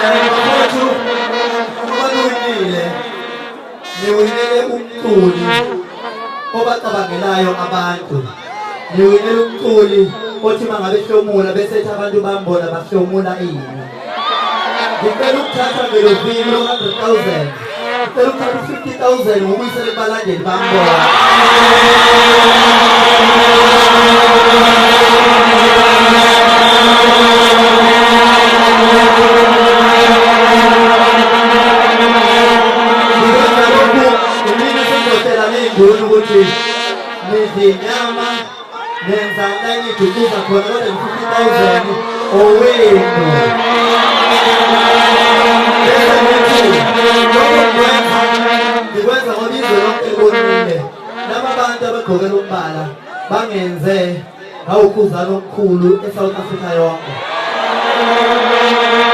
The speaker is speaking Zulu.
Bafowethu, uma niwinile, niwinele umculi obacabangelayo abantu. Niwinele umculi othi uma ngabe ehlomula bese ethi abantu bambona bahlomula ini. Ngicela ukuthatha ngelovini lo-100,000. Ngicela ukuthatha u-50,000 ngokuyisele kubalandeli bambona. Ngikwenza lokhu imina sengizohlela ney'nduna ukuthi nidla inyama nenza la eniduduza khona kodwa ngi-50,000 owenu. Bese ngithi lokho ngikwenza ngikwenza ngoba izwe lonke libonile. Laba bantu abagqoke lo mbala bangenze ngawukhuzana omkhulu eSouth Africa yonke.